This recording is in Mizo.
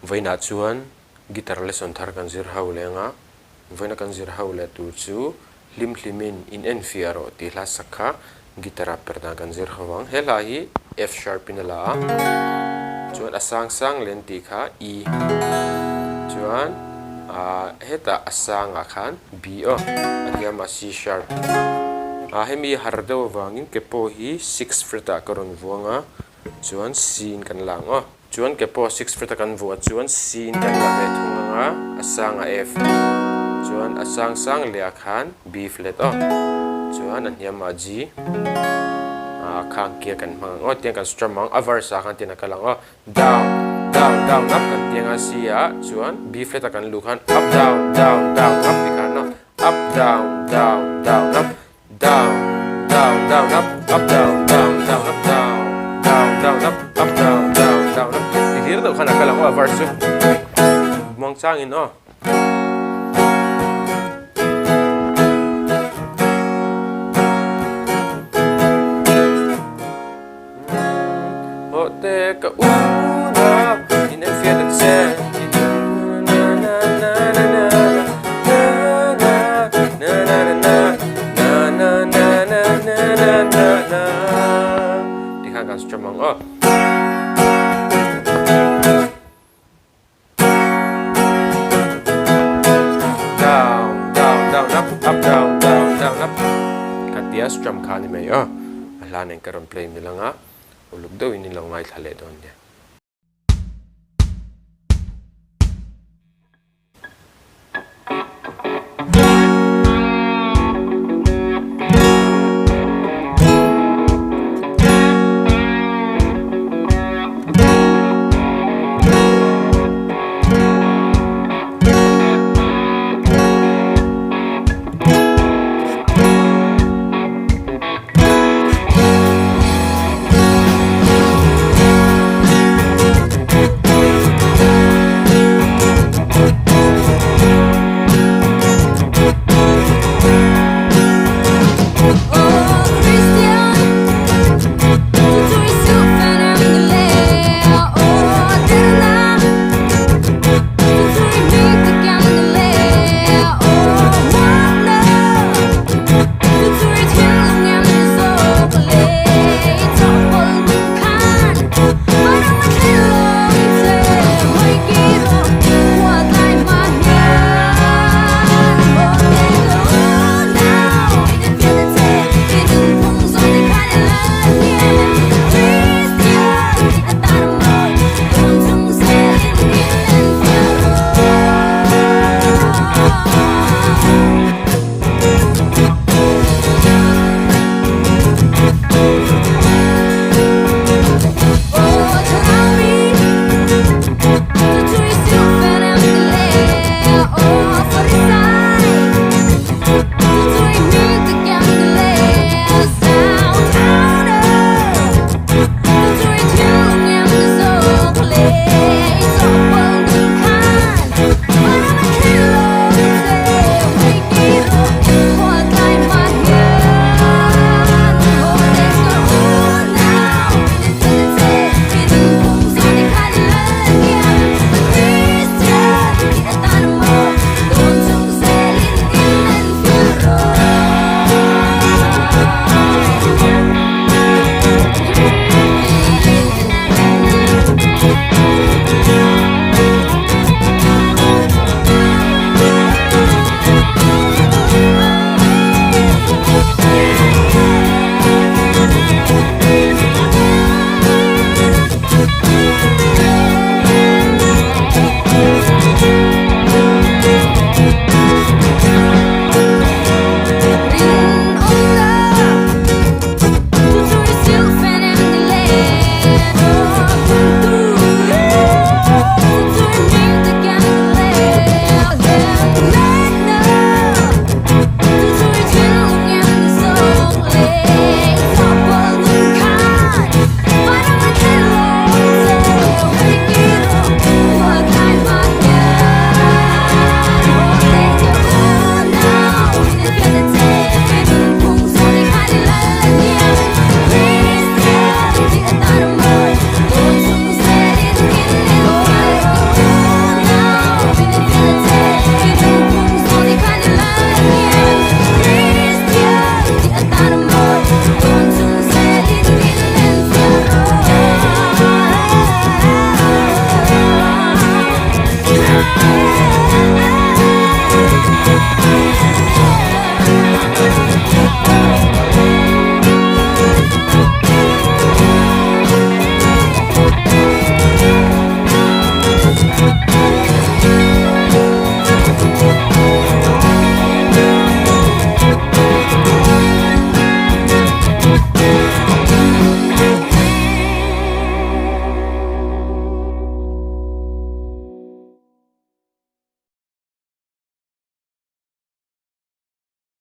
Vawiinah chuan guitar lesson thar kan zir ho leh anga, vawiina kan zir ho leh tur chu hlim hlimin in enfiah rawh tih hla sak kha guitar ah per dan kan zir ho ang. He hla hi F sharp in a la a, chuan a sang sang len tih kha E, chuan ah hetah a sangah khan B aw, a hniamah C sharp. Ah hemi har deuh avangin ke pawh hi six fret ah ka rawn vuang a, chuan C in kan la ang aw. Chuan ke pawh six fret a kan vuah chuan C in kan la ve thung ang a, a sang a F. Chuan a sang sang leh ah khan B flat aw. Chuan a hniam ah G. Ah khang kia kan hmang ang aw, tiang kan strum ang, a verse ah khan tiang a kal ang aw. Down, down, down, up kan ti ang a C ah, chuan B flat a kan luh khan up, down, down, down, up ti khan aw. Up, down, down, down, up. Down, down, down, up, up, down, down, down, up, down, down, down, up, up, down, down, down, up. Ti hlir deuh khan a kal ang aw a verse chu. Muang changin aw. Haw te ka u na in en fiat a che Tikhan kan strum ang aw. Down, down, down, up, up, down, down, down, up. Khatia strum kha a ni mai aw. A hla nen ka rawn play mil anga uluk deuhin in lo ngaithla leh dawn nia.